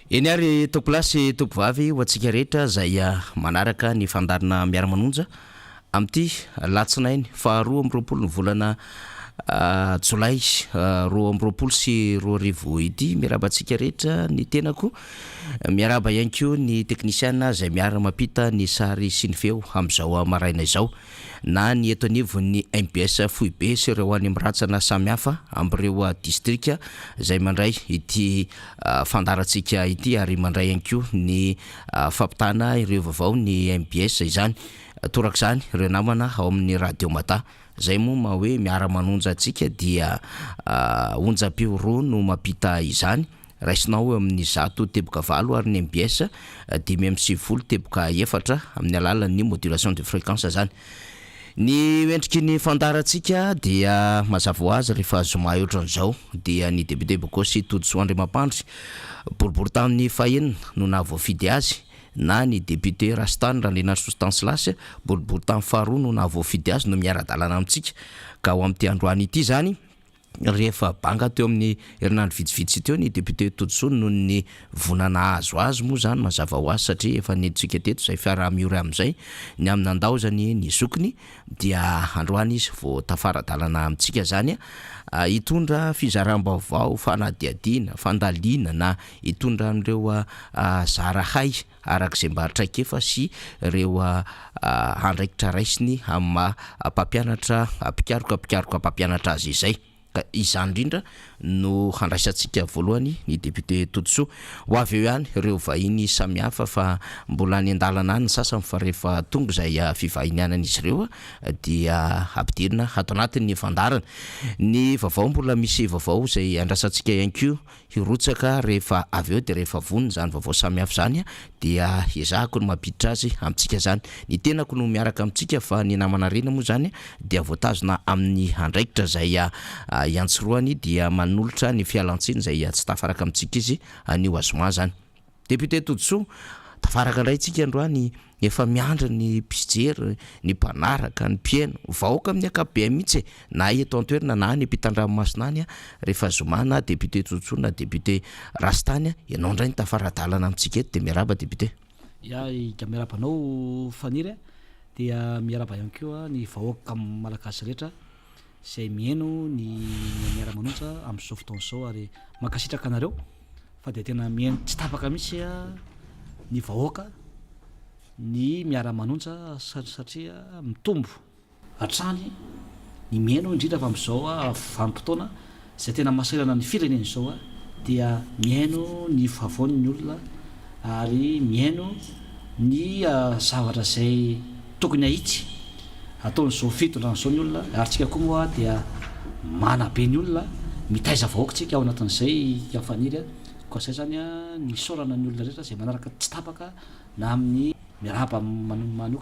Eny ary tompolahy sy tompovavy ho antsika rehetra izay manaraka ny fandaharana Miara-manonja amin'ity latsinainy faha 22 ny volana jolay 2022 ity. Miarahaba antsika rehetra ny tenako, miarahaba ihany koa ny teknisiana izay miara-mampita ny sary sy ny feo amin'izao maraina izao. na ny eto anivon'ny mbs foibe sy ireo any amin'ny rantsana samihafa amin'ireo distrika izay mandray ity fandaharantsika ity ary mandray ihany koa ny fampitana ireo vaovao ny mbs izany. Torak'izany ireo namana ao amin'ny Radio Mada izay moa maha hoe miara-manonja antsika dia onjam-peo roa no mampita izany. Raisinao eo amin'ny 100.8 ary ny mbs 95.4 amin'ny alalan'ny modulation de fréquence izany. Ny endriky ny fandaharantsika dia mazava ho azy rehefa zoma ohatran'izao dia ny député Bokosy Todisoa Andriamampandry boriborintany fahenina no nahavoafidy azy na ny député Rastany Randrianarisoa Stanislas boriborintany faharoa no nahavoafidy azy no miara-dalana amintsika ka ho amin'ity androany ity izany Rehefa banga teo amin'ny herinandro vitsivitsy teo ny député Todisoa noho ny voina nahazo azy moa izany mazava ho azy satria efa nentintsika teto izay fiaraha-miory amin'izay ny amin'ny nandaozany ny zokiny dia androany izy vao tafara-dalana amintsika izany hitondra fizaram-baovao, fanadihadiana, fandalinana, hitondra an'ireo zara hay araka izay mba traikefa sy ireo andraikitra raisiny amin'ny maha mpampianatra mpikaroka mpikaroka mpampianatra azy izay. Ka izany indrindra no handraisantsika voalohany ny député Todisoa. Ho avy eo ihany ireo vahiny samihafa fa mbola any an-dalana any ny sasany fa rehefa tonga izay fivahinianan'izy ireo dia ampidirina ato anatin'ny fandaharana. Ny vaovao mbola misy vaovao izay andrasantsika ihany koa Hirotsaka rehefa avy eo dia rehefa vonona izany vaovao samihafa izany dia ezahako ny mampiditra azy amintsika izany. Ny tenako no miaraka amintsika fa ny namana Rina moa izany dia voatazona amin'ny andraikitra izay iantsorohany dia manolotra ny fialantsiny izay tsy tafaraka amintsika izy anio azoma izany. Député Todisoa, tafaraka indray tsika androany, efa miandry ny mpijery, ny mpanaraka, ny mpihaino, vahoaka amin'ny ankapobeny mihitsy e, na eto an-toerana na any ampitan-dranomasina any, rehefa zoma na député Todisoa na député Rastany, ianao indray no tafara-dalana amintsika eto dia miarahaba député. Ya, dia miarahaba anao Faniry a, dia miarahaba ihany koa ny vahoaka malagasy rehetra izay mihaino ny Miara-manonja amin'izao fotoana izao ary mankasitraka anareo. Fa dia tena mihaino tsy tapaka mihitsy ny vahoaka ny miara-manonja satria mitombo hatrany ny mihaino indrindra fa amin'izao vanim-potoana izay tena mahaserana ny firenena izao dia mihaino ny vaovaony ny olona ary mihaino ny zavatra izay tokony hahitsy ataon'izao fitondrana izao ny olona ary tsika koa moa dia manabe ny olona, mitaiza vahoaka tsika ao anatin'izay i Faniry a, koa zay zany a ny isaorana ny olona rehetra izay manaraka tsy tapaka na amin'ny miarahaba manokana.